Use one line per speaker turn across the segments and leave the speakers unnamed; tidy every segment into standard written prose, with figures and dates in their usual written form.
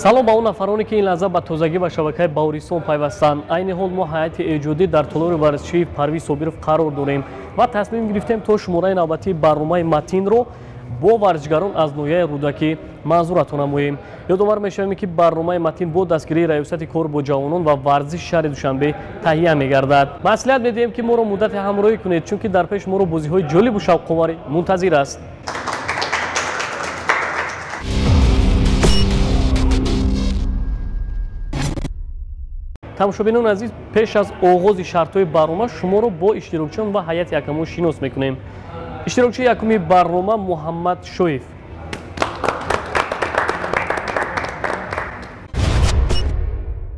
Салом ба он нафароне, ки ин лаҳза ба тозагӣ ба шабакаи Баҳористон пайвастанд. Айни ҳол мо ҳайати эҷодӣ дар толори варзишии Парвиз Собиров қарор дорем ва тасмим гирифтем, то шумораи навбатии барномаи Матинро бо варзишгарон аз ноҳияи Рӯдакӣ манзуратон намоем. Ёдовар мешавем, ки барномаи Матин бо дастгирии Раёсати кор бо ҷавонон ва варзиши шаҳри Душанбе таҳия мегардад. Маслиҳат медиҳем, ки моро муддате ҳамроҳӣ кунед, чунки дар пеш моро бозиҳои ҷолибу шавқоварӣ мунтазир аст. Тамошобинони азиз, пеш аз оғози шартҳои барнома шуморо бо иштирокчиён ва ҳайати ҳакамон шинос мекунем. Иштирокчии якуми барнома Муҳаммад Шоев.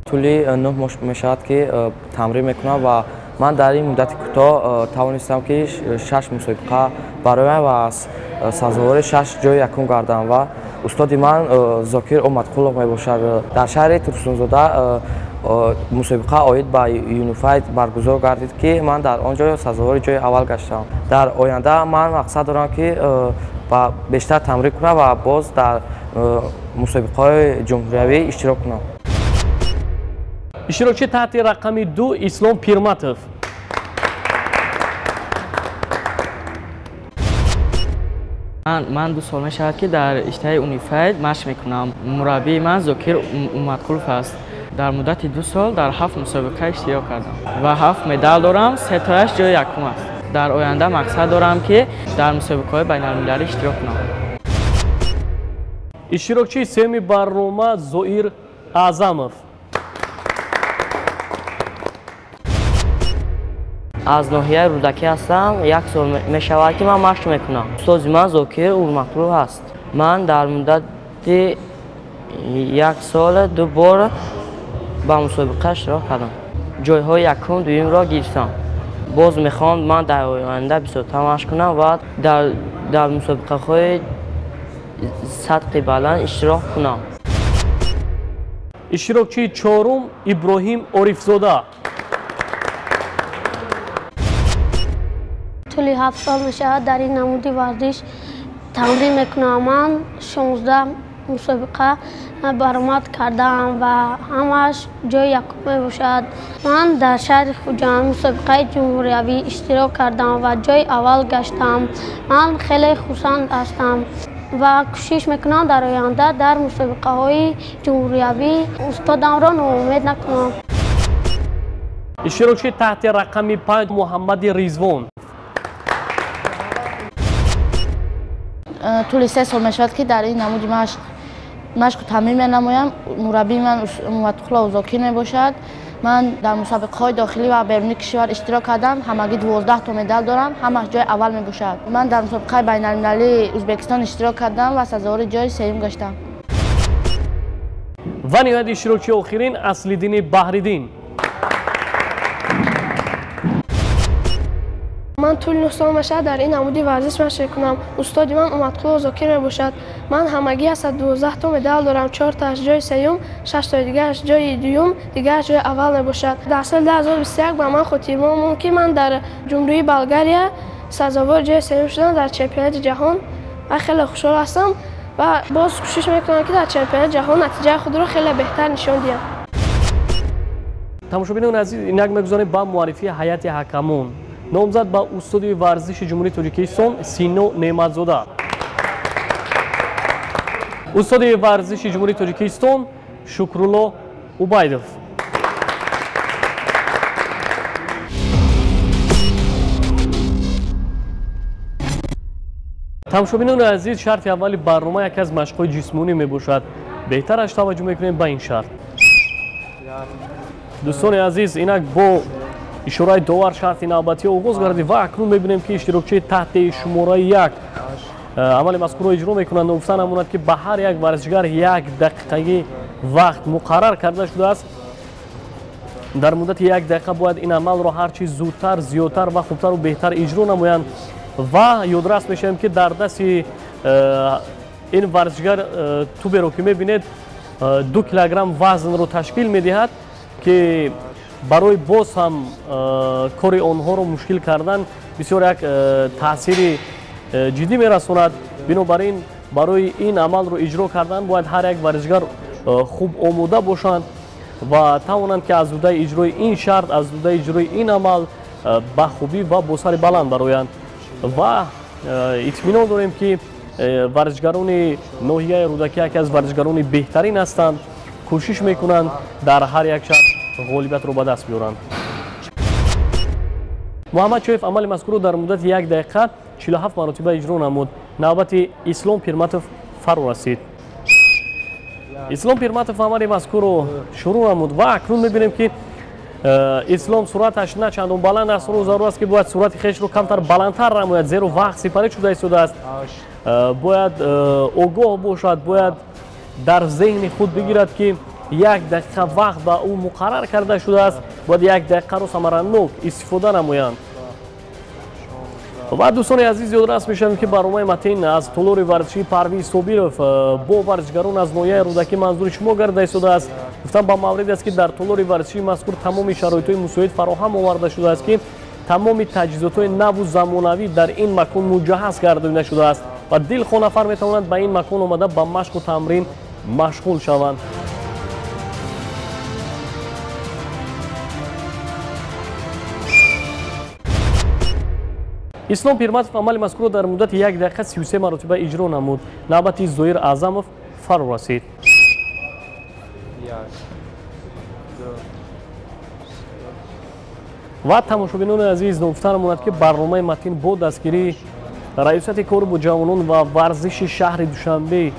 Тӯли 9 моҳ мешавад, ки тамрин мекунам ва ман дар ин муддати кӯтоҳ тавонистам, ки 6 мусобиқа бароям ва сазовори 6 ҷои якум гардам ва устоди ман Зокир Омадқулов мебошад. Дар шаҳри Турсунзода мусобиқа оид ба Юнифайт баргузор гардид, ки ман дар он ҷо сазовори ҷои аввал гаштам. Дар оянда ман мақсад дорам, ки бештар тамрин кунам ва боз дар мусобиқаҳои ҷумҳуриявӣ иштирок кунам.
Иштирокчи таҳти рақами 2 Ислом Пирматов.
Ман 2 сол мешавад, ки дар иштаи Унифайт машқ мекунам. Мураббии ман Зокир Умадқулов аст. Дар муддати 2 сол дар 7 мусобиқа иштирок кардам ва 7 медал дорам, 3 тояш ҷои якум аст. Дар оянда мақсад дорам, ки дар мусобиқаҳои байналмилалӣ иштирок кунам.
Иштирокчии сеюми барнома Зоир Аъзамов.
Аз ноҳияи Рӯдакӣ ҳастам. Як сол мешавад, ки ман машқ мекунам. Устоди ман Зокир Урматқулов аст. Ман дар муддати як сол ду бор ба мусобиқа иштирок кардам, ҷойҳои якум, дуюмро гирифтам. Боз мехоҳам ман дар оянда бисёртар машқ кунам ва дар мусобиқаҳои сатҳи баланд иштирок кунам.
Иштирокчии чорум Иброҳим Орифзода.
Тӯли 7 сол мешавад, дар ин намуди варзиш тамрин мекунам. Ман 16 мусобиқа баромад кардаам ва ҳамааш ҷои якум мебошад. Ман дар шаҳри Хуҷанд мусобиқаи ҷумҳуриявӣ иштирок кардам ва ҷои аввал гаштам. Ман хеле хурсанд ҳастам ва кӯшиш мекунам, дар оянда дар мусобиқаҳои ҷумҳуриявӣ устодамро ноумед накунам.
Иштирокчии таҳти рақами 5 Муҳаммади Ризвон.
Тӯли 3 сол мешавад, ки дар ин намуди машқу тамрин менамоям. Мураббии ман Умадқулов Зокир мебошад. Ман дар мусобиқаҳои дохилӣ ва берунии кишвар иштирок кардам. Ҳамагӣ 12 то медал дорам, ҳамаш ҷои аввал мебошад. Ман дар мусобиқаи байналмилалии Ӯзбекистон иштирок кардам ва сазовори ҷои сеюм гаштам.
Ва ниҳоят, иштирокчии охирин Аслиддини Баҳриддин.
Ман тӯли 9 сол мешавад, дар ин намуди варзиш машқ мекунам. Устоди ман Умадқулов Зокир мебошад. Ман ҳамагӣ 112 то медал дорам: чортааш ҷои сеюм, шаштои дигараш ҷои дуюм, дигараш ҷои аввал мебошад. Дар соли 2021 ба ман хотирмон монд, ки ман дар Ҷумҳурии Болгария сазовори ҷои сеюм шудам дар чемпионати ҷаҳон ва хеле хушҳол ҳастам ва боз кӯшиш мекунам, ки дар чемпионати ҷаҳон натиҷаи худро хеле беҳтар нишон диҳам.
Тамошобинони азиз, инак мегузорем ба муаррифии ҳайати ҳакамон. Номзад ба устоди варзиши Ҷумҳурии Тоҷикистон Сино Неъматзода, устоди варзиши Ҷумҳурии Тоҷикистон Шукрулло Убайдов. Тамошобинони азиз, шарти аввали барнома яке аз машқҳои ҷисмонӣ мебошад. Беҳтараш таваҷҷӯҳ мекунем ба ин шарт. Дӯстони азиз, инак бо ишораи довар шарти навбатӣ оғоз гардид ва акнун мебинем, ки иштирокчии таҳти шумораи 1 амали мазкурро иҷро мекунанд. Ногуфта намонад, ки ба ҳар як варзишгар як дақиқагӣ вақт муқаррар карда шудааст. Дар муддати як дақиқа бояд ин амалро ҳар чи зудтар, зиёдтар ва хубтару беҳтар иҷро намоянд. Ва ёдрас мешавем, ки дар дасти ин варзишгар тӯберо ки мебинед, 2 килограмм вазнро ташкил медиҳад, ки барои боз ҳам кори онҳоро мушкил кардан бисёр як таъсири ҷиддӣ мерасонад. Бинобар ин, барои ин амалро иҷро кардан бояд ҳар як варзишгар хуб омода бошанд ва тавонанд, ки аз ҳудаи иҷрои ин шарт, аз ҳудаи иҷрои ин амал ба хубӣ ва бо сари баланд бароянд. Ва итминон дорем, ки варзишгарони ноҳияи Рӯдакӣ яке аз варзишгарони беҳтарин ҳастанд, кӯшиш мекунанд дар ҳар як шарт ғолибиятро ба даст биёранд. Муҳаммад Чоев амали мазкурро дар муддати 1 дақиқа 47 маротиба иҷро намуд. Навбати Ислом Пирматов фаро расид. Ислом Пирматов амали мазкурро шурӯъ намуд ва акнун мебинем, ки Ислом суръаташ на чандон баланд аст. Ӯро зарур аст, ки бояд суръати хешро камтар баландтар намояд, зеро вақт сипарӣ шуда истодааст. Бояд огоҳ бошад, бояд дар зеҳни худ бигирад, ки 1 дақиқа вақт ба ӯ муқаррар карда шудааст, бояд 1 дақиқаро самаранок истифода намоянд. Ва дӯстони азиз, ёдрас мешавем, ки барномаи Матин аз толори варзишии Парвиз Собиров бо варзишгарон аз ноҳияи Рӯдакӣ манзури шумо гарда истодааст. Гуфтам ба маврид аст, ки дар толори варзишии мазкур тамоми шароитҳои мусоид фароҳам оварда шудааст, ки тамоми таҷҳизотҳои наву замонавӣ дар ин макон муҷаҳҳаз гардонида шудааст ва дилхоҳ нафар метавонад ба ин макон омада ба машқу тамрин машғул шаванд. Ислом Пирматов амали мазкурро дар муддати 1 дақиқа 33 маротиба иҷро намуд. Навбати Зоир Аъзамов фаро расид. Ва тамошобинони азиз, ногуфта намонад, ки барномаи Матин бо дастгирии Раёсати кор бо ҷавонон ва варзиши шаҳри Душанбе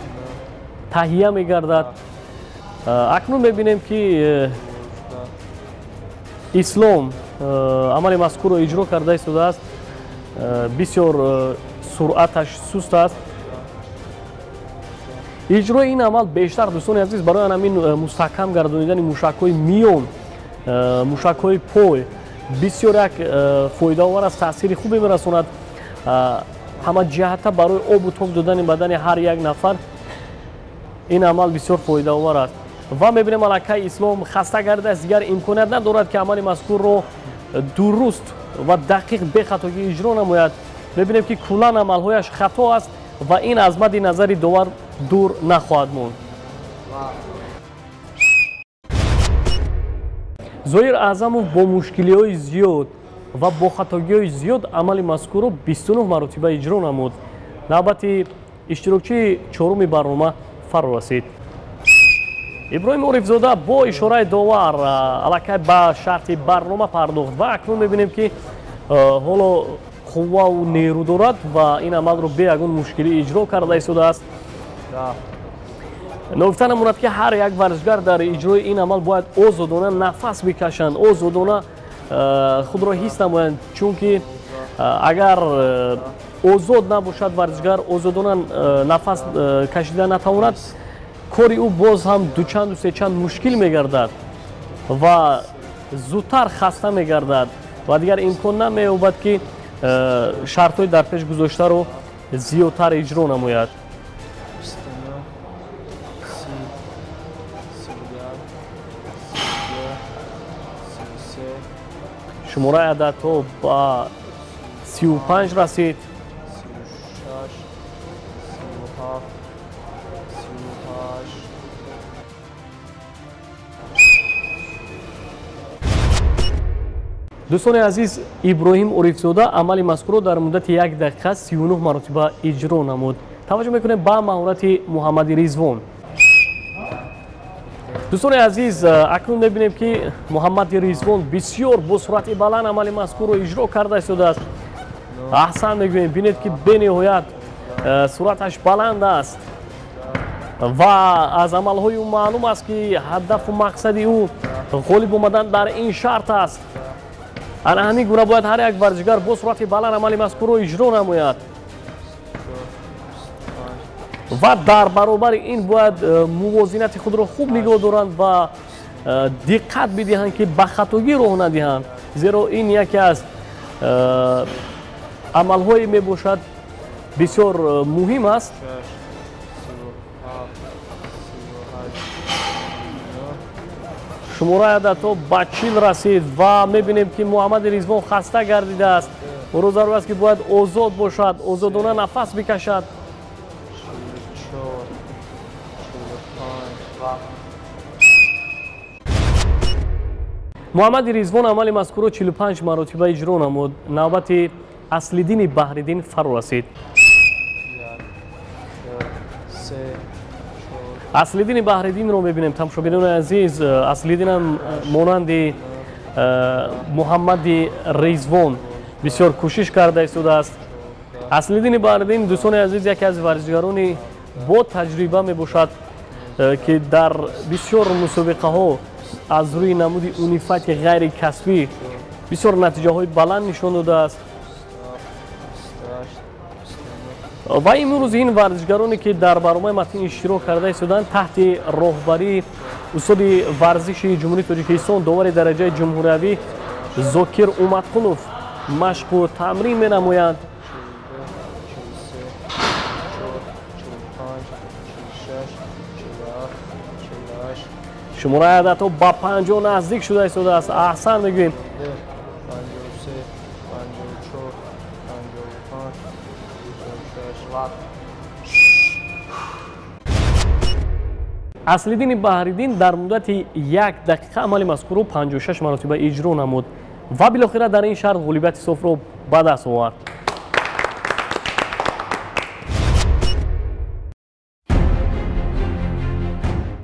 таҳия мегардад. Акнун мебинем, ки Ислом амали мазкурро иҷро карда истодааст. Бисёр суръаташ суст аст. Иҷрои ин амал бештар, дӯстони азиз, барои ҳамин мустаҳкам гардонидани мушакҳои миён, мушакҳои пой бисёр як фоидаовар аст, таъсири хубе мерасонад. Ҳамаҷиҳата барои обу тоб додани бадани ҳар як нафар ин амал бисёр фоидаовар аст. Ва мебинем, аллакай Ислом хаста гардидааст, дигар имконият надорад, ки амали мазкурро дуруст ва дақиқ бехатогӣ иҷро намояд. Мебинем, ки куллан амалҳояш хато аст ва ин аз мадди назари довар дур нахоҳад монд. Зоир Аъзамов бо мушкилиҳои зиёд ва бо хатогиҳои зиёд амали мазкурро 29 маротиба иҷро намуд. Навбати иштирокчии чоруми барнома фаро расид. Иброҳим Орифзода бо ишораи довар аллакай ба шарти барнома пардохт ва акнун мебинем, ки ҳоло қуввау нерӯ дорад ва ин амалро бе ягон мушкилӣ иҷро карда истодааст. Ногуфта намонад, ки ҳар як варзишгар дар иҷрои ин амал бояд озодона нафас бикашанд, озодона худро ҳис намоянд, чунки агар озод набошад варзишгар, озодона нафас кашида натавонад, кори ӯ боз ҳам дучанду сечанд мушкил мегардад ва зудтар хаста мегардад ва дигар имкон намеёбад, ки шартҳои дар пеш гузоштаро зиёдтар иҷро намояд. Шумораи ададҳо ба 35 расид. Дӯстони азиз, Иброҳим Орифзода амали мазкурро дар муддати 1 дақиқа 39 маротиба иҷро намуд. Таваҷҷӯҳ мекунем ба маҳорати Муҳаммади Ризвон. Дӯстони азиз, акнун мебинем, ки Муҳаммади Ризвон бисёр бо суръати баланд амали мазкурро иҷро карда истодааст. Аҳсан мегӯем, бинед, ки бениҳоят суръаташ баланд аст ва аз амалҳои ӯ маълум аст, ки ҳадафу мақсади ӯ ғолиб омадан дар ин шарт аст. Ана ҳамин гуна бояд ҳар як варзишгар бо суръати баланд амали мазкурро иҷро намояд ва дар баробари ин бояд мувозинати худро хуб нигоҳ доранд ва диққат бидиҳанд, ки ба хатогӣ роҳ надиҳанд, зеро ин яке аз амалҳое мебошад, бисёр муҳим аст. Шумораи ададҳо ба 40 расид ва мебинем, ки Муҳаммади Ризвон хаста гардидааст. Ӯро зарур аст, ки бояд озод бошад, озодона нафас бикашад. Муҳаммади Ризвон амали мазкурро 45 маротиба иҷро намуд. Навбати Аслиддини Баҳриддин фаро расид. Аслиддини Баҳриддинро мебинем, тамошобинони азиз. Аслиддинам монанди Муҳаммади Ризвон бисёр кӯшиш карда истодааст. Аслиддини Баҳриддин, дӯстони азиз, яке аз варзишгарони бо таҷриба мебошад, ки дар бисёр мусобиқаҳо аз рӯи намуди унифати ғайрикасбӣ бисёр натиҷаҳои баланд нишон додааст. Ва имрӯз ин варзишгароне, ки дар барномаи матин иштирок карда истоданд, таҳти роҳбарии устоди варзиши Ҷумҳурии Тоҷикистон, довари дараҷаи ҷумҳуриявӣ Зокир Умадқулов машқу тамрин менамоянд. Шумораи ададҳо ба 50 наздик шуда истодааст. Аҳсан мегӯем. Аслиддини Баҳриддин дар муддати 1 дақиқа амали мазкурро 56 маротиба иҷро намуд ва билохира дар ин шарт ғолибияти софро ба даст овард.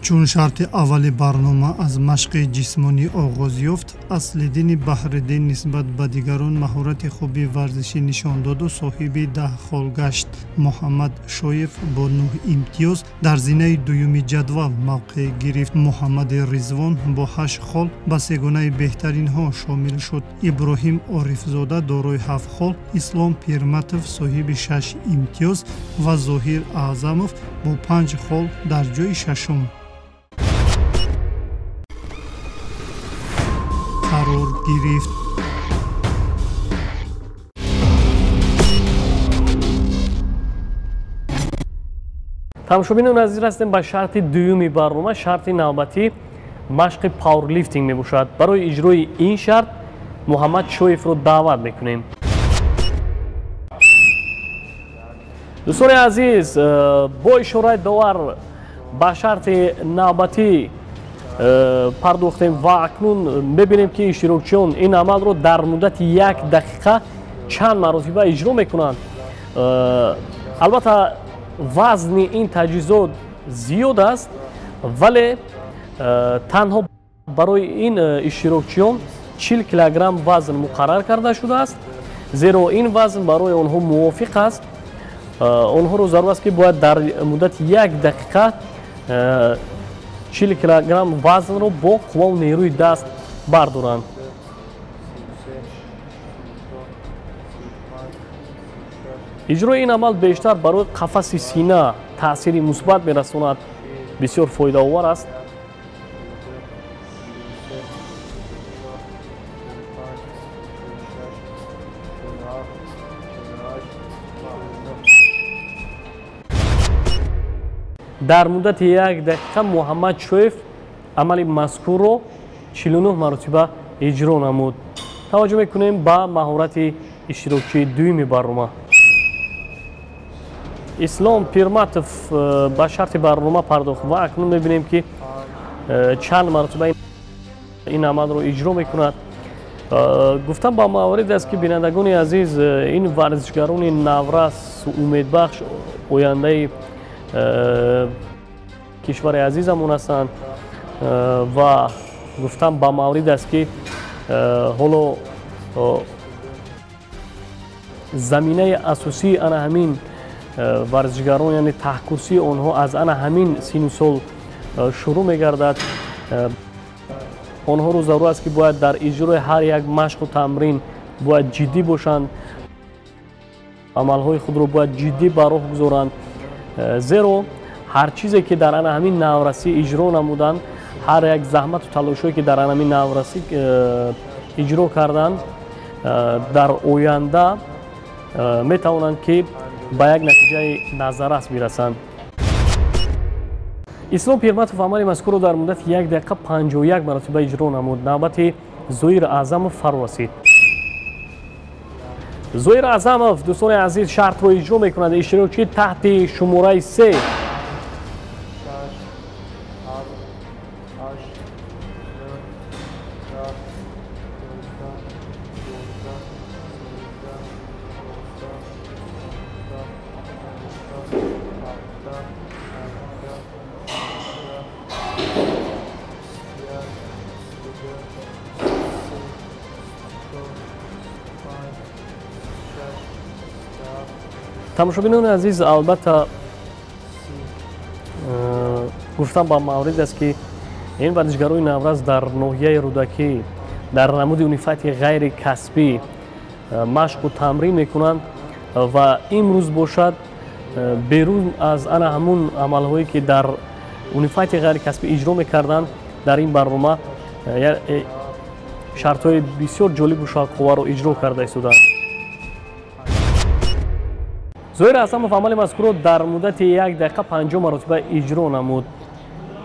Чун шарти аввали барнома аз машқи ҷисмонӣ оғоз ёфт, Аслиддини Баҳриддин нисбат ба дигарон маҳорати хуби варзишӣ нишон доду соҳиби 10 хол гашт. Муҳаммад Шоев бо 9 имтиёз дар зинаи дуюми ҷадвал мавқеъ гирифт. Муҳаммади Ризвон бо 8 хол ба сегонаи беҳтаринҳо шомил шуд. Иброҳим Орифзода дорои 7 хол, Ислом Пирматов соҳиби 6 имтиёз ва Зоҳир Аъзамов бо 5 хол дар ҷои шашум қарор гирифт.
Тамошобинони азиз, расидем ба шарти дуюми барнома. Шарти навбатӣ машқи пауэрлифтинг мебошад. Барои иҷрои ин шарт Муҳаммад Шоевро даъват мекунем. Дӯстони азиз, бо ишораи довар ба шарти навбатӣ пардохтем ва акнун мебинем, ки иштирокчиён ин амалро дар муддати 1 дақиқа чанд маротиба иҷро мекунанд. Албатта, вазни ин таҷҳизот зиёд аст, вале танҳо барои ин иштирокчиён 40 килограмм вазн муқаррар карда шудааст, зеро ин вазн барои онҳо мувофиқ аст. Онҳоро зарур аст, ки бояд дар муддати 1 дақиқа 40 килограмм вазнро бо қуввау нерӯи даст бардоранд. Иҷрои ин амал бештар барои қафаси сина таъсири мусбат мерасонад, бисёр фоидаовар аст. Дар муддати 1 дақиқа Муҳаммад Шоев амали мазкурро 49 маротиба иҷро намуд. Таваҷҷӯҳ мекунем ба маҳорати иштирокчии дуюми барнома. Ислом Пирматов ба шарти барнома пардохт ва акнун мебинем, ки чанд маротиба ин амалро иҷро мекунад. Гуфтам ба маврид аст, ки бинандагони азиз, ин варзишгарони наврас умедбахш ояндаи кишвари азизамон ҳастанд ва гуфтам ба маврид аст, ки ҳоло заминаи асосии ана ҳамин варзишгарон, яъне таҳкурсии онҳо аз ана ҳамин сину сол шурӯъ мегардад. Онҳоро зарур аст, ки бояд дар иҷрои ҳар як машқу тамрин бояд ҷиддӣ бошанд, амалҳои худро бояд ҷиддӣ ба роҳ гузоранд, зеро ҳар чизе, ки дар ана ҳамин наврасӣ иҷро намуданд, ҳар як заҳмату талошҳое, ки дар ана ҳамин наврасӣ иҷро карданд, дар оянда метавонанд, ки ба як натиҷаи назаррас бирасанд. Ислом Пирматов амали мазкурро дар муддати 1 дақиқа 51 маротиба иҷро намуд. Навбати Зоир Аъзамов фаро расид. Зоир Аъзамов, дӯстони азиз, шартро иҷро мекунад. Иштирокчии таҳти шумораи 3. Тамошобинони азиз, албатта гуфтам ба маврид аст, ки ин варзишгарони наврас дар ноҳияи Рӯдакӣ дар намуди унифайти ғайри касбӣ машқу тамрин мекунанд ва имрӯз бошад, берун аз ана ҳамун амалҳое, ки дар унифайти ғайри касбӣ иҷро мекарданд, дар ин барнома шартҳои бисёр ҷолибу шавқоварро иҷро карда истоданд. Зоҳир Ҳасанов амали мазкурро дар муддати 1 дақиқа 50 маротиба иҷро намуд.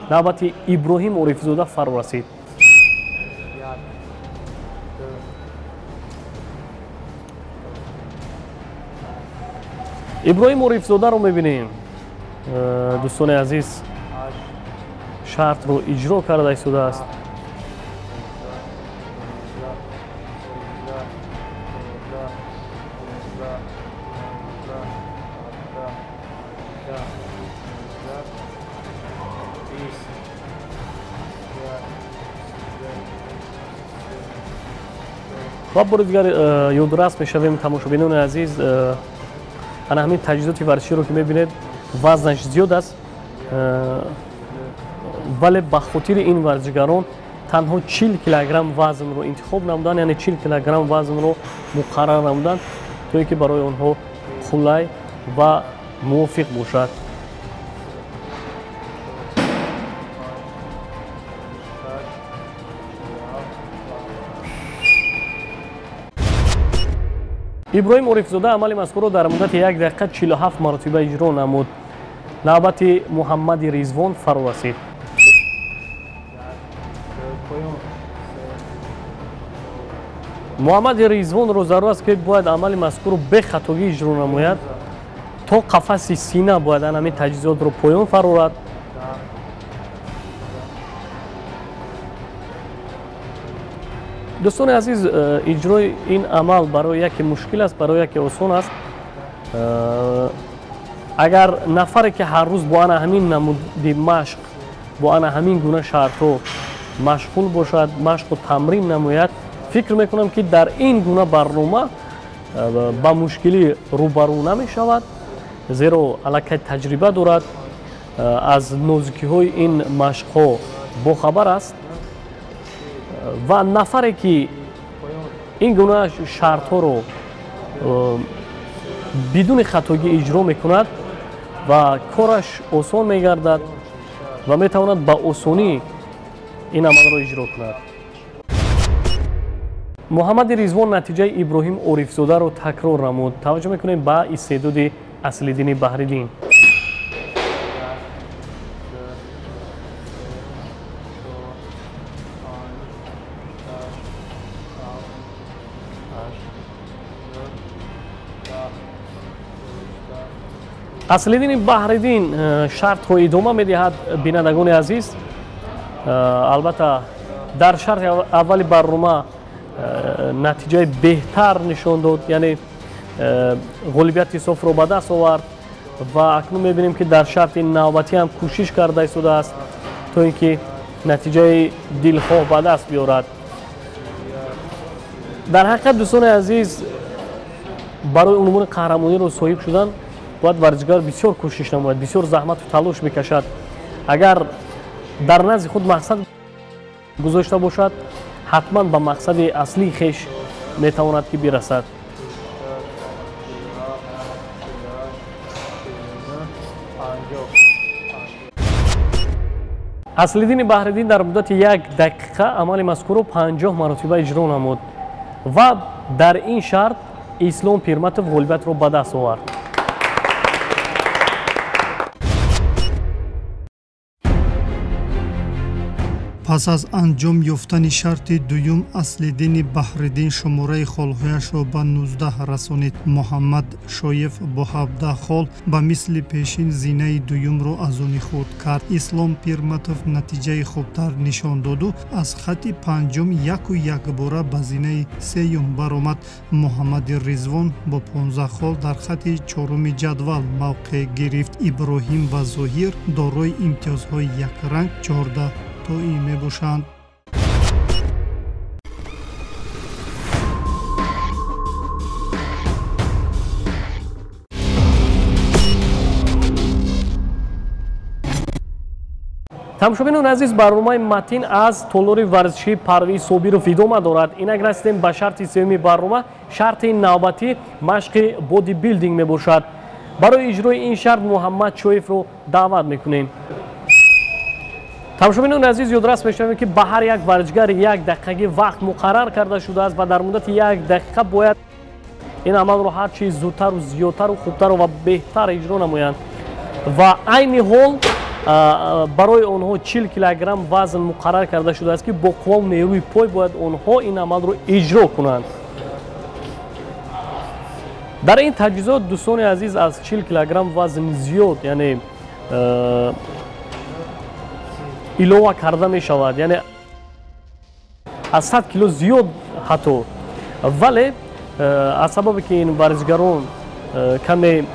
Навбати Иброҳим Орифзода фаро расид. Иброҳим Орифзодаро мебинем, дӯстони азиз, шартро иҷро карда истодааст. Ва бори дигар ёдрас мешавем, тамошобинони азиз, ана ҳамин таҷҳизоти варзиширо, ки мебинед, вазнаш зиёд аст, вале ба хотири ин варзишгарон танҳо 40 килограмм вазнро интихоб намуданд, яъне 40 килограмм вазнро муқаррар намуданд, то ин ки барои онҳо қулай ва мувофиқ бошад. Иброҳим Орифзода амали мазкурро дар муддати 1 дақиқа 47 маротиба иҷро намуд. Навбати Муҳаммади Ризвон фаро расид. Муҳаммади Ризвонро зарур аст, ки бояд амали мазкурро бехатогӣ иҷро намояд. То қафаси сина бояд ан ҳамин таҷҳизотро поён фарорад. Дӯстони азиз, иҷрои ин амал барои яке мушкил аст, барои яке осон аст. Агар нафаре, ки ҳар рӯз бо ана ҳамин намуди машқ, бо ана ҳамин гуна шартҳо машғул бошад, машқу тамрин намояд, фикр мекунам, ки дар ин гуна барнома ба мушкилӣ рӯбарӯ намешавад, зеро аллакай таҷриба дорад, аз нозукиҳои ин машқҳо бохабар аст. Ва нафаре, ки ин гуна шартҳоро бидуни хатогӣ иҷро мекунад ва кораш осон мегардад ва метавонад ба осонӣ ин амалро иҷро кунад. Муҳаммади Ризвон натиҷаи Иброҳим Орифзодаро такрор намуд. Таваҷҷӯҳ мекунем ба истеъдоди Аслиддини Баҳриддин. Аслиддини Баҳриддин шартро идома медиҳад. Бинандагони азиз, албатта дар шарти аввали барнома натиҷаи беҳтар нишон дод, яъне ғолибияти софро ба даст овард ва акнун мебинем, ки дар шарти навбатӣ ҳам кӯшиш карда истодааст, то ин ки натиҷаи дилхоҳ ба даст биёрад. Дар ҳақиқат, дӯстони азиз, барои унвони қаҳрамониро соҳиб шудан бояд варзишгар бисёр кӯшиш намояд, бисёр заҳмату талош мекашад. Агар дар назди худ мақсад гузошта бошад, ҳатман ба мақсади аслии хеш метавонад, ки бирасад. Аслиддини Баҳриддин дар муддати 1 дақиқа амали мазкурро 50 маротиба иҷро намуд ва дар ин шарт Ислом Пирматов ғолибиятро ба даст овард.
Пас аз анҷом ёфтани шарти дуюм, Аслиддини Баҳриддин шумораи холҳояшро ба 19 расонид. Муҳаммад Шоев бо 17 хол ба мисли пешин зинаи дуюмро аз они худ кард. Ислом Пирматов натиҷаи хубтар нишон доду аз хати панҷум яку якбора ба зинаи сеюм баромад. Муҳаммади Ризвон бо 15 хол дар хати чоруми ҷадвал мавқеъ гирифт. Иброҳим ва Зоҳир дорои имтиёзҳои якранг 14 тоӣ мебошанд.
Тамошобинони азиз, барномаи матин аз толори варзишии Парвиз Собиров идома дорад. Инак расидем ба шарти сеюми барнома. Шарти навбатӣ машқи бодибилдинг мебошад. Барои иҷрои ин шарт Муҳаммад Чоевро даъват мекунем. Тамошобинони азиз, ёдрас мешавем, ки ба ҳар як варзишгар як дақиқагӣ вақт муқаррар карда шудааст ва дар муддати як дақиқа бояд ин амалро ҳарчи зудтару зиёдтару хубтару ва беҳтар иҷро намоянд. Ва айни ҳол барои онҳо 40 килограмм вазн муқаррар карда шудааст, ки бо қуввау нерӯи пой бояд онҳо ин амалро иҷро кунанд. Дар ин таҷҳизот, дӯстони азиз, аз 40 килограмм вазн зиёд, яъне илова карда мешавад, яъне аз 100 кило зиёд ҳатто. Вале аз сабабе ки ин варзишгарон каме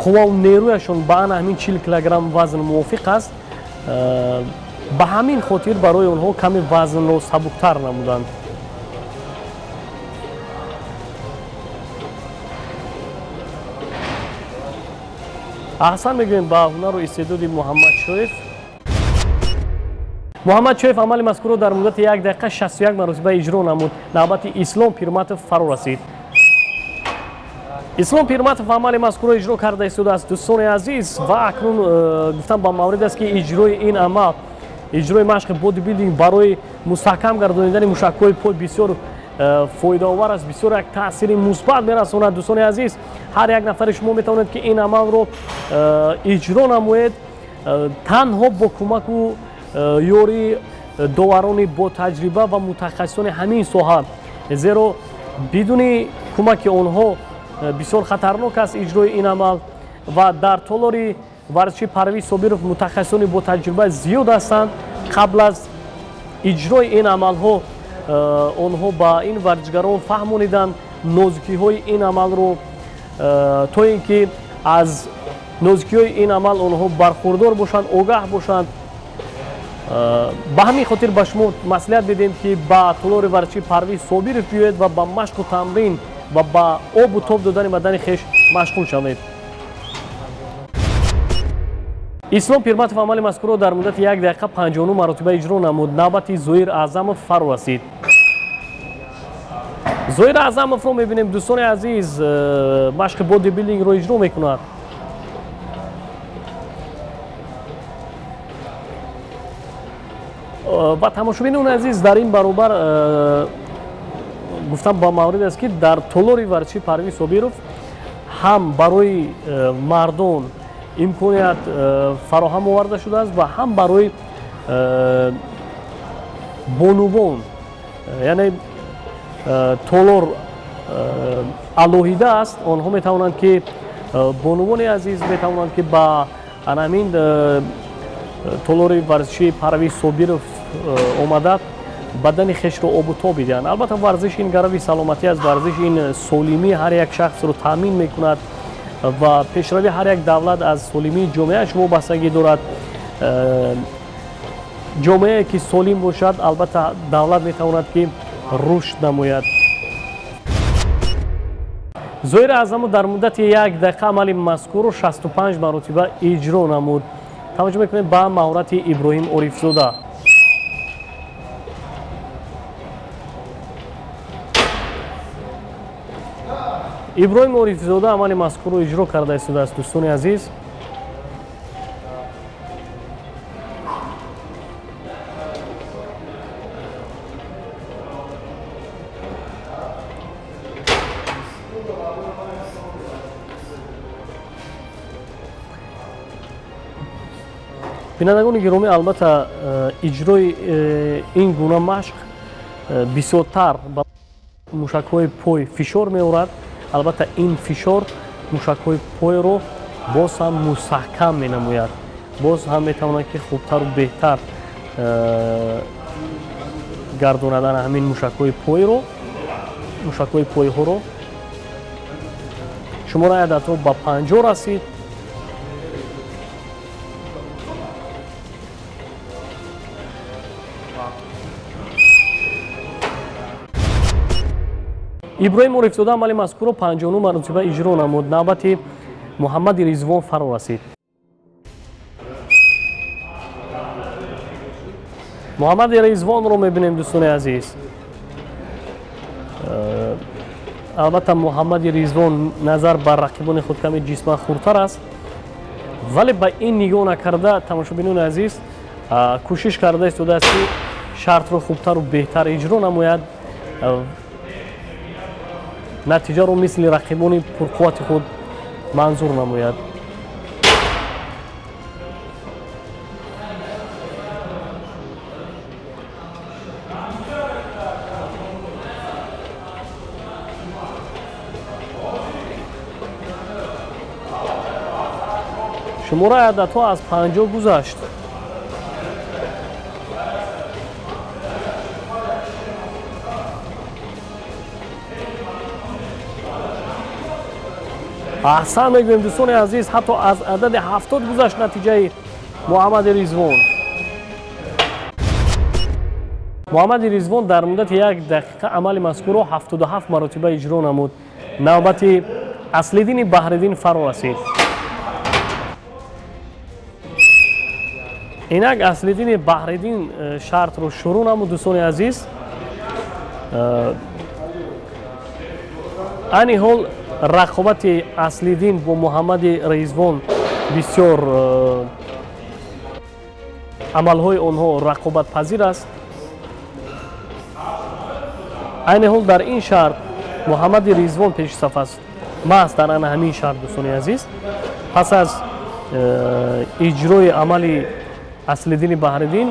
қуввау нерӯяшон ба ана ҳамин 40 килограмм вазн мувофиқ аст, ба ҳамин хотир барои онҳо каме вазнро сабуктар намуданд. Аҳсан мегӯем ба ҳунару истеъдоди Муҳаммад Шоев. Муҳаммад Чоев амали мазкурро дар муддати як дақиқа 61 маротиба иҷро намуд. Навбати Ислом Пирматов фаро расид. Ислом Пирматов амали мазкурро иҷро карда истодааст, дӯстони азиз. Ва акнун гуфтам ба маврид аст, ки иҷрои ин амал, иҷрои машқи бодибилдинг барои мустаҳкам гардонидани мушакҳои пой бисёр фоидаовар аст, бисёр як таъсири мусбат мерасонад. Дӯстони азиз, ҳар як нафари шумо метавонед, ки ин амалро иҷро намоед танҳо бо кӯмаку ёрии доварони ботаҷриба ва мутахассисони ҳамин соҳа, зеро бидуни кӯмаки онҳо бисёр хатарнок аст иҷрои ин амал. Ва дар толори варзиши Парвиз Собиров мутахассисони ботаҷриба зиёд ҳастанд. Қабл аз иҷрои ин амалҳо онҳо ба ин варзишгарон фаҳмониданд нозукиҳои ин амалро, то ин ки аз нозукиҳои ин амал онҳо бархурдор бошанд, огаҳ бошанд. Ба ҳамин хотир ба шумо маслиҳат медиҳем, ки ба толори варзиши Парвиз Собиров биёед ва ба машқу тамрин ва ба обу тоб додани бадани хеш машғул шавед. Ислом Пирматов амали мазкурро дар муддати як дақиқа 59 маротиба иҷро намуд. Навбати Зоир Аъзамов фаро расид. Зоир Аъзамовро мебинем, дӯстони азиз, машқи бодибилдингро иҷро мекунад. Ва тамошобинони азиз, дар ин баробар гуфтам ба маврид аст, ки дар толори варзиши Парвиз Собиров ҳам барои мардон имконият фароҳам оварда шудааст ва ҳам барои бонувон, яъне толор алоҳида аст. Онҳо метавонанд, ки бонувони азиз метавонанд, ки ба анамин толори варзиши Парвиз Собиров омада бадани хешро обу тоб бидиҳанд. Албатта, варзиш ин гарави саломатӣ аст, варзиш ин солимии ҳар як шахсро таъмин мекунад ва пешравии ҳар як давлат аз солимии ҷомеааш вобастагӣ дорад. Ҷомеае ки солим бошад, албатта давлат метавонад, ки рушд намояд. Зоир Аъзамов дар муддати як дақиқа амали мазкурро 65 маротиба иҷро намуд. Таваҷҷӯҳ мекунем ба маҳорати Иброҳим Орифзода. Иброҳим Орифзода амали мазкурро иҷро карда истодааст, дӯстони азиз. Бинандагони гиромӣ, албатта иҷрои ин гуна машқ бисёртар ба мушакҳои пой фишор меорад. Албатта, ин фишор мушакҳои пойро боз ҳам мустаҳкам менамояд, боз ҳам метавонад, ки хубтару беҳтар гардонад ана ҳамин мушакҳои пойро, мушакҳои пойҳоро. Шумораи ададҳо ба 50 расид. Иброҳим Орифзода амали мазкурро 59 маротиба иҷро намуд. Навбати Муҳаммади Ризвон фаро расид. Муҳаммади Ризвонро мебинем, дӯстони азиз. Албатта, Муҳаммади Ризвон назар ба рақибони худ каме ҷисман хурдтар аст, вале ба ин нигоҳ накарда, тамошобинони азиз, кӯшиш карда истодааст, ки шартро хубтару беҳтар иҷро намояд, натиҷаро мисли рақибони пурқуввати худ манзур намояд. Шумораи ададҳо аз 50 гузашт. Аҳсан мегӯем, дӯстони азиз, ҳатто аз адади 70 гузашт натиҷаи Муҳаммади Ризвон. Муҳаммади Ризвон дар муддати як дақиқа амали мазкурро 77 маротиба иҷро намуд. Навбати Аслиддини Баҳриддин фаро расид. Инак Аслиддини Баҳриддин шартро шурӯъ намуд, дӯстони азиз. Айни ҳол рақобати Аслиддин бо Муҳаммади Ризвон бисёр, амалҳои онҳо рақобатпазир аст. Айни ҳол дар ин шарт Муҳаммади Ризвон пешсаф аст. Маҳз дар ана ҳамин шарт, дӯстони азиз, пас аз иҷрои амали Аслиддини Баҳриддин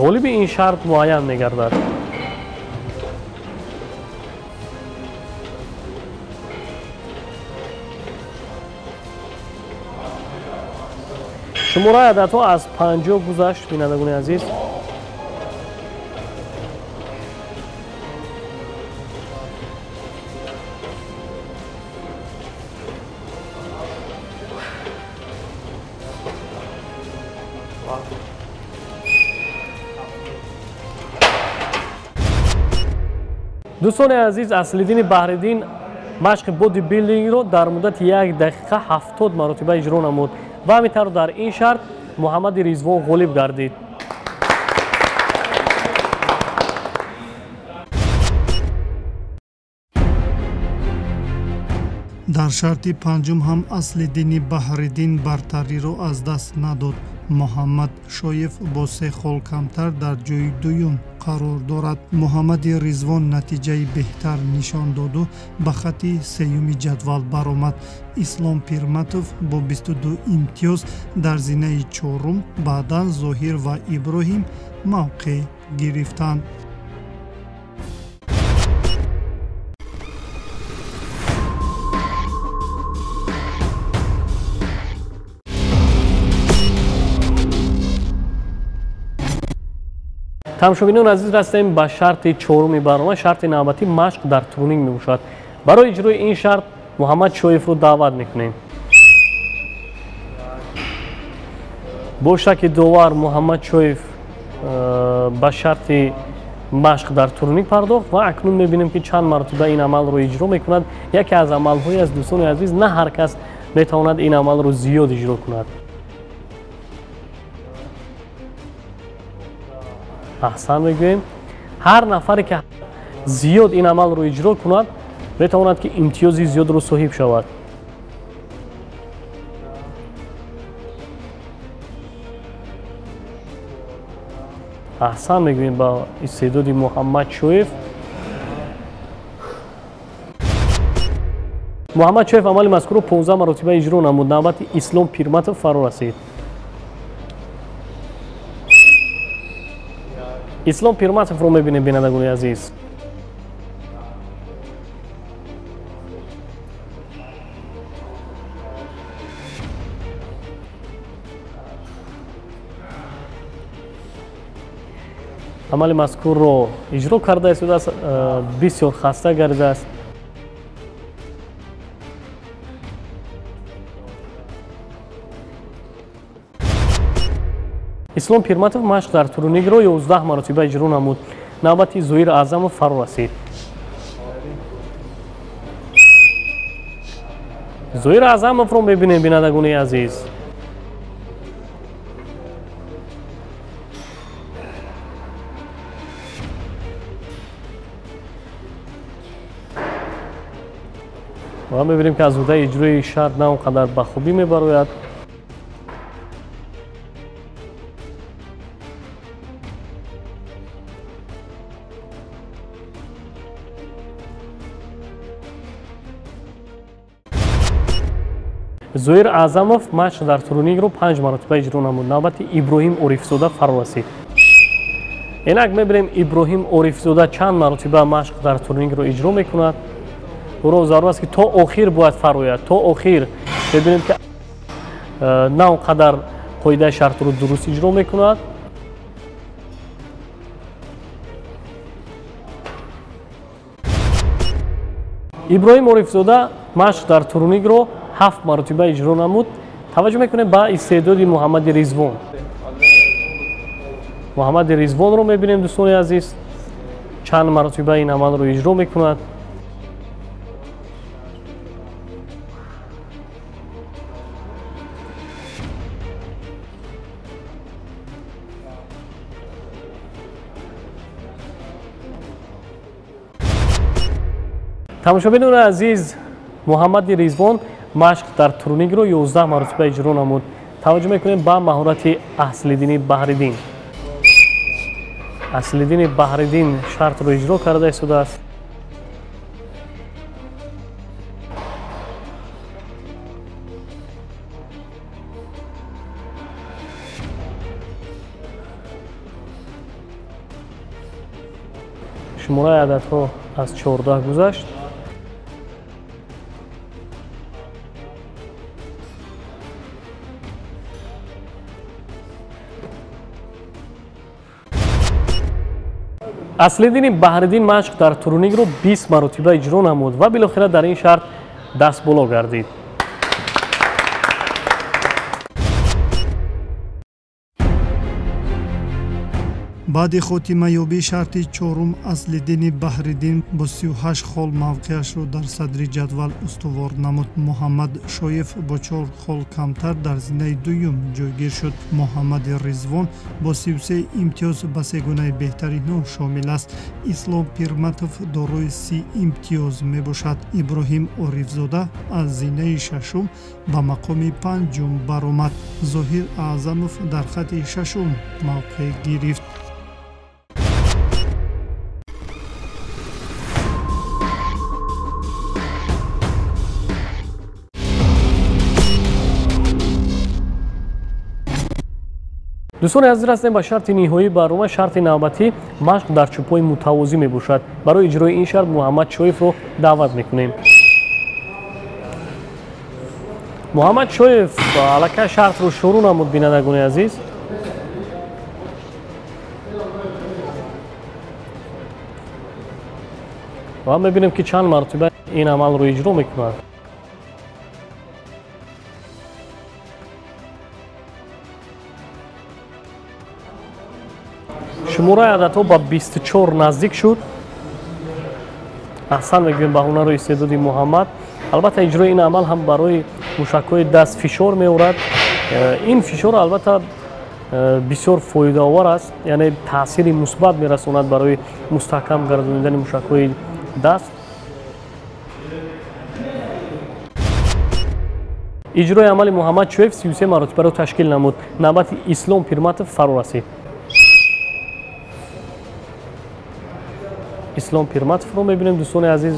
ғолиби ин шарт муайян мегардад. Шумораи ададҳо аз 50 гузашт, бинандагони азиз. Дӯстони азиз, Аслиддини Баҳриддин машқи бодибилдингро дар муддати як дақиқа 70 маротиба иҷро намуд ва ҳамин тавр дар ин шарт Муҳаммади Ризвон ғолиб гардид.
Дар шарти панҷум ҳам Аслиддини Баҳриддин бартариро аз даст надод. Муҳаммад Шоев бо 3 хол камтар дар ҷои дуюм қарор дорад. Муҳаммади Ризвон натиҷаи беҳтар нишон доду ба хатти сеюми ҷадвал баромад. Ислом Пирматов бо 22 имтиёз дар зинаи чорум, баъдан Зоҳир ва Иброҳим мавқеъ гирифтанд.
Тамошобинон азиз, растем ба шарти чоруми барнома. Шарти навбатӣ машқ дар турник мебошад. Барои иҷрои ин шарт Муҳаммад Шоевро даъват мекунем. Бо шаки довар Муҳаммад Шоев ба шарти машқ дар турник пардохт ва акнун мебинем, ки чанд маротиба ин амалро иҷро мекунад. Яке аз амалҳое аст, дӯстони азиз, на ҳар кас метавонад ин амалро зиёд иҷро кунад. Аҳсан мегӯем, ҳар нафаре ки зиёд ин амалро иҷро кунад, метавонад, ки имтиёзи зиёдро соҳиб шавад. Аҳсан мегӯем ба истеъдоди Муҳаммад Шоев. Муҳаммад Шоев амали мазкурро 15 маротиба иҷро намуд. Навбати Ислом Пирматов фаро расид. Ислом Пирматовро мебинем, бинандагони азиз. Амали мазкурро иҷро карда истодааст, бисёр хаста гардидааст. Ислом Пирматов машқ дар турникро 11 маротиба иҷро намуд. Навбати Зоир Аъзамов фаро расид. Зоир Аъзамовро мебинем, бинандагони азиз. Ва мебинем, ки аз ҳудаи иҷрои шарт на он қадар ба хубӣ мебарояд. Зоир Аъзамов машқ дар турникро 5 маротиба иҷро намуд. Навбати Иброҳим Орифзода фаро расид. Инак мебинем, Иброҳим Орифзода чанд маротиба машқ дар турникро иҷро мекунад. Ӯро зарур аст, ки то охир бояд фарояд, то охир. Мебинем, ки на он қадар қоидаи шартро дуруст иҷро мекунад. Иброҳим Орифзода машқ дар турникро 7 маротиба иҷро намуд. Таваҷҷӯҳ мекунем ба истеъдоди Муҳаммади Ризвон. Муҳаммади Ризвонро мебинем, дӯстони азиз, чанд маротиба ин амалро иҷро мекунад. Тамошобинони азиз, Муҳаммади Ризвон машқ дар турникро 11 маротиба иҷро намуд. Таваҷҷӯҳ мекунем ба маҳорати Аслиддини Баҳриддин. Аслиддини Баҳриддин шартро иҷро карда истодааст. Шумораи ададҳо аз 14 гузашт. Аслиддини Баҳриддин машқ дар турникро 20 маротиба иҷро намуд ва билохира дар ин шарт дастболо гардид.
Баъди хотимаёбии шарти чорум Аслиддини Баҳриддин бо 38 хол мавқеашро дар садри ҷадвал устувор намуд. Муҳаммад Шоев бо 4 хол камтар дар зинаи дуюм ҷойгир шуд. Муҳаммади Ризвон бо 33 имтиёз ба сегонаи беҳтаринҳо шомил аст. Ислом Пирматов дорои 30 имтиёз мебошад. Иброҳим Орифзода аз зинаи шашум ба мақоми панҷум баромад. Зоҳир Аъзамов дар хати шашум мавқеъ гирифт.
Дӯстони азиз, расидем ба шарти ниҳоии барнома. Шарти навбатӣ машқ дар чӯбҳои мутавозӣ мебошад. Барои иҷрои ин шарт Муҳаммад Шоевро даъват мекунем. Муҳаммад Шоев аллакай шартро шурӯъ намуд, бинандагони азиз. Ва мебинем, ки чанд маротиба ин амалро иҷро мекунад. Шумораи ададҳо ба 24 наздик шуд. Аҳсан мегӯем ба ҳунару истеъдоди Муҳаммад. Албатта, иҷрои ин амал ҳам барои мушакҳои даст фишор меорад. Ин фишор албатта бисёр фоидаовар аст, яъне таъсири мусбат мерасонад барои мустаҳкам гардонидани мушакҳои даст. Иҷрои амали Муҳаммад Шоев 33 маротибаро ташкил намуд. Навбати Ислом Пирматов фаро расид. Ислом Пирматовро мебинем, дӯстони азиз.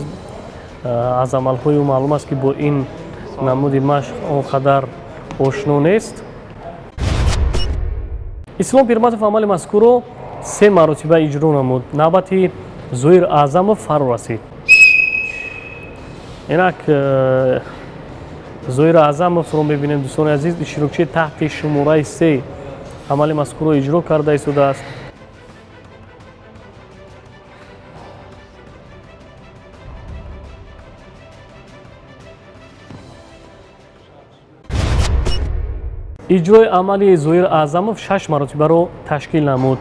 Аз амалҳои ӯ маълум аст, ки бо ин намуди машқ он қадар ошно нест. Ислом Пирматов амали мазкурро 3 маротиба иҷро намуд. Навбати Зоир Аъзамов фаро расид. Инак Зоир Аъзамовро мебинем, дӯстони азиз. Иштирокчии таҳти шумораи 3 амали мазкурро иҷро карда истодааст. Иҷрои амали Зоир Аъзамов 6 маротибаро ташкил намуд.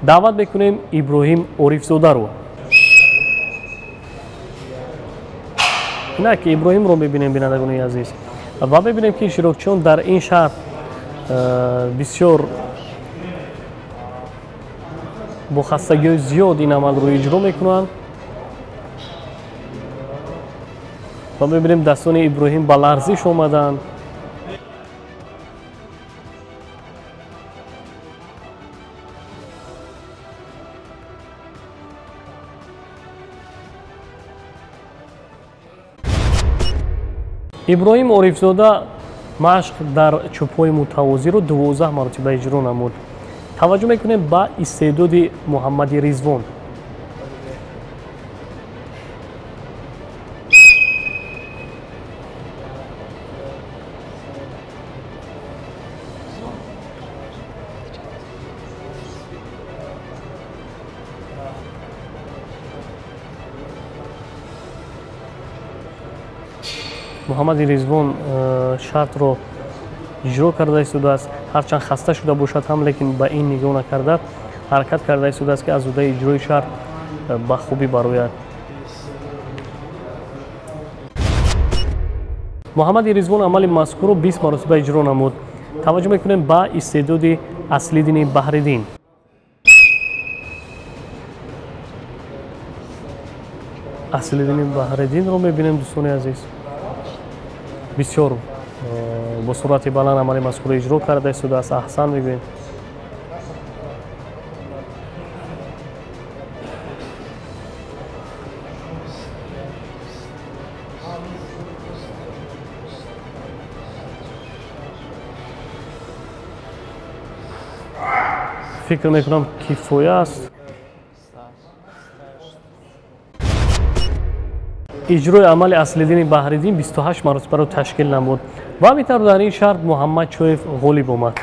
Даъват мекунем Иброҳим Орифзодаро. Инак Иброҳимро мебинем, бинандагони азиз, ва мебинем, ки иштирокчиён дар ин шаҳр бисёр бо хастагиҳои зиёд ин амалро иҷро мекунанд. Ва мебинем дастони Иброҳим ба ларзиш омаданд. Иброҳим Орифзода машқ дар чӯбҳои мутавозиро 12 маротиба иҷро намуд. Таваҷҷӯҳ мекунем ба истеъдоди Муҳаммади Ризвон. Муҳаммади Ризвон шартро иҷро карда истодааст, ҳарчанд хаста шуда бошад ҳам, лекин ба ин нигоҳ накарда ҳаракат карда истодааст, ки аз ӯҳдаи иҷрои шарт ба хубӣ барояд. Муҳаммади Ризвон амали мазкурро 20 маротиба иҷро намуд. Таваҷҷӯҳ мекунем ба истеъдоди Аслиддини Баҳриддин. Аслиддини Баҳриддинро мебинем, дӯстони азиз, бисёр бо суръати баланд амали мазкурро иҷро карда истодааст. Аҳсан мегӯем. Фикр мекунам, кифоя аст. Иҷрои амали Аслиддини Баҳриддин 28 маротибаро ташкил намуд ва ҳамин дар ин шарт Муҳаммад Чоев ғолиб омад.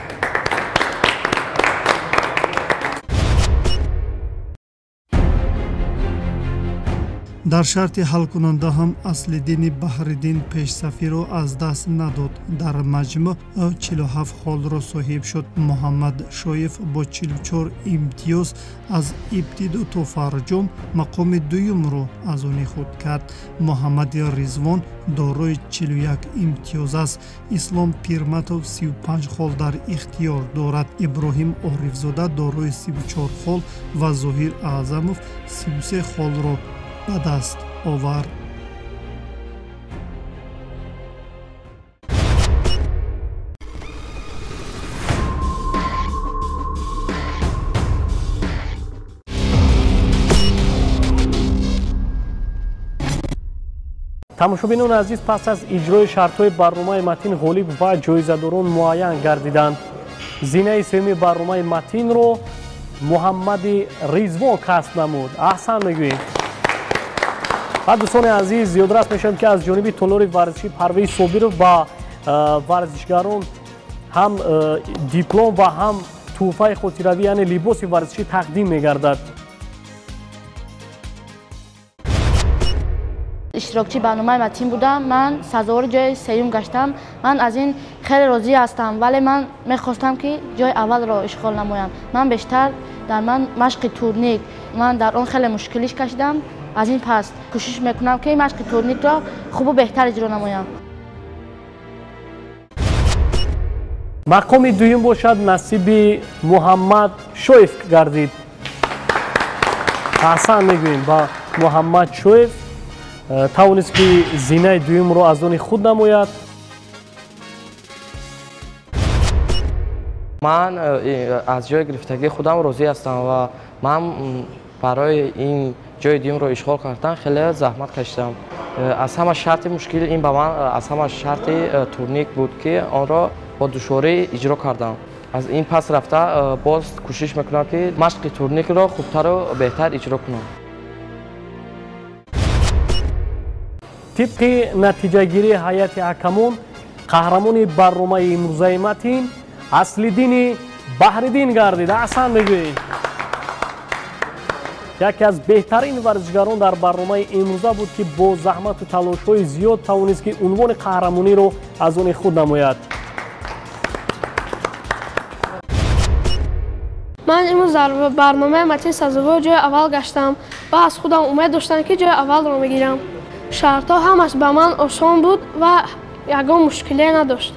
Дар шарти ҳалкунанда ҳам Аслиддини Баҳриддин пешсафиро аз даст надод. Дар маҷмӯъ ӯ 47 холро соҳиб шуд. Муҳаммад Шоев бо 44 имтиёз аз ибтидо то фарҷом мақоми дуюмро аз они худ кард. Муҳаммади Ризвон дорои 41 имтиёз аст. Ислом Пирматов 35 хол дар ихтиёр дорад. Иброҳим Орифзода дорои 34 хол ва Зоҳир Аъзамов 33 холро ба даст овард.
Тамошобинони азиз, пас аз иҷрои шартҳои барномаи Матин ғолиб ва ҷоизадорон муайян гардиданд. Зинаи сеюми барномаи Матинро Муҳаммади Ризвон касб намуд. Аҳсан мегӯем. Ва дӯстони азиз, зиёдрас мешавем, ки аз ҷониби толори варзиши Парвиз Собиров ба варзишгарон ҳам диплом ва ҳам тӯҳфаи хотиравӣ, яъне либоси варзишӣ тақдим мегардад.
Иштирокчии барномаи Матин будам. Ман сазовори ҷои сеюм гаштам. Ман аз ин хеле розӣ ҳастам, вале ман мехостам, ки ҷои аввалро ишғол намоям. Ман бештар дар ман машқи турник, ман дар он хеле мушкилиш кашидам. Аз ин пас кӯшиш мекунам, ки машқи турникро хубу беҳтар иҷро намоям.
Мақоми дуюм бошад насиби Муҳаммад Шоев гардид. Аҳсан мегӯем ба Муҳаммад Шоев, тавонист, ки зинаи дуюмро аз они худ намояд.
Ман аз ҷои гирифтагии худам розӣ ҳастам ва ман барои ин ҷои дуюмро ишғол кардан хеле заҳмат кашидам. Аз ҳама шарти мушкил ин ба ман аз ҳама шарти турник буд, ки онро бо душворӣ иҷро кардам. Аз ин пас рафта боз кӯшиш мекунам, ки машқи турникро хубтару беҳтар иҷро кунам.
Тибқи натиҷагирии ҳайати ҳакамон, қаҳрамони барномаи имрӯзаи Матин Аслиддини Баҳриддин гардид. Аҳсан мегӯем. Яке аз беҳтарин варзишгарон дар барномаи имрӯза буд, ки бо заҳмату талошҳои зиёд тавонист, ки унвони қаҳрамониро аз они худ намояд.
Ман имрӯз дар барномаи Матин сазовори ҷои аввал гаштам ва аз худам умед доштам, ки ҷои аввалро мегирам. Шартҳо ҳамаш ба ман осон буд ва ягон мушкиле надошт.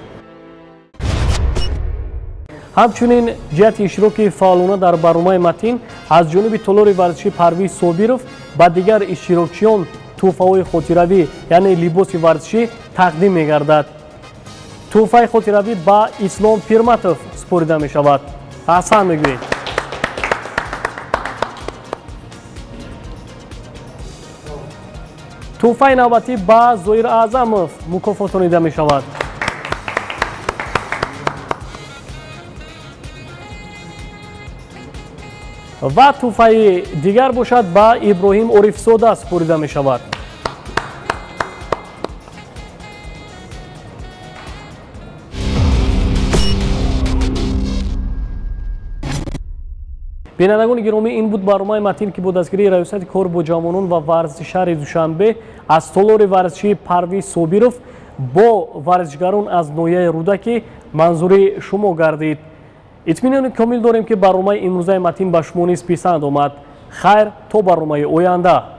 Ҳамчунин ҷиҳати иштироки фаъолона дар барномаи Матин аз ҷониби толори варзиши Парвиз Собиров ба дигар иштирокчиён Тӯҳфаҳои хотиравӣ, яъне либоси варзишӣ тақдим мегардад. Тӯҳфаи хотиравӣ ба Ислом Пирматов супорида мешавад. Аҳсан мегӯем. Тӯҳфаи навбатӣ ба Зоир Аъзамов мукофотонида мешавад. Ва тӯҳфаи дигар бошад, ба Иброҳим Орифзода супорида мешавад. Бинандагони гиромӣ, ин буд барномаи Матин, ки бо дастгирии Раёсати кор бо ҷавонон ва варзиши шаҳри Душанбе аз толори варзишии Парвиз Собиров бо варзишгарон аз ноҳияи Рӯдакӣ манзури шумо гардид. Итминони комил дорем, ки барномаи имрӯзаи Матин ба шумо низ писанд омад. Хайр, то барномаи оянда.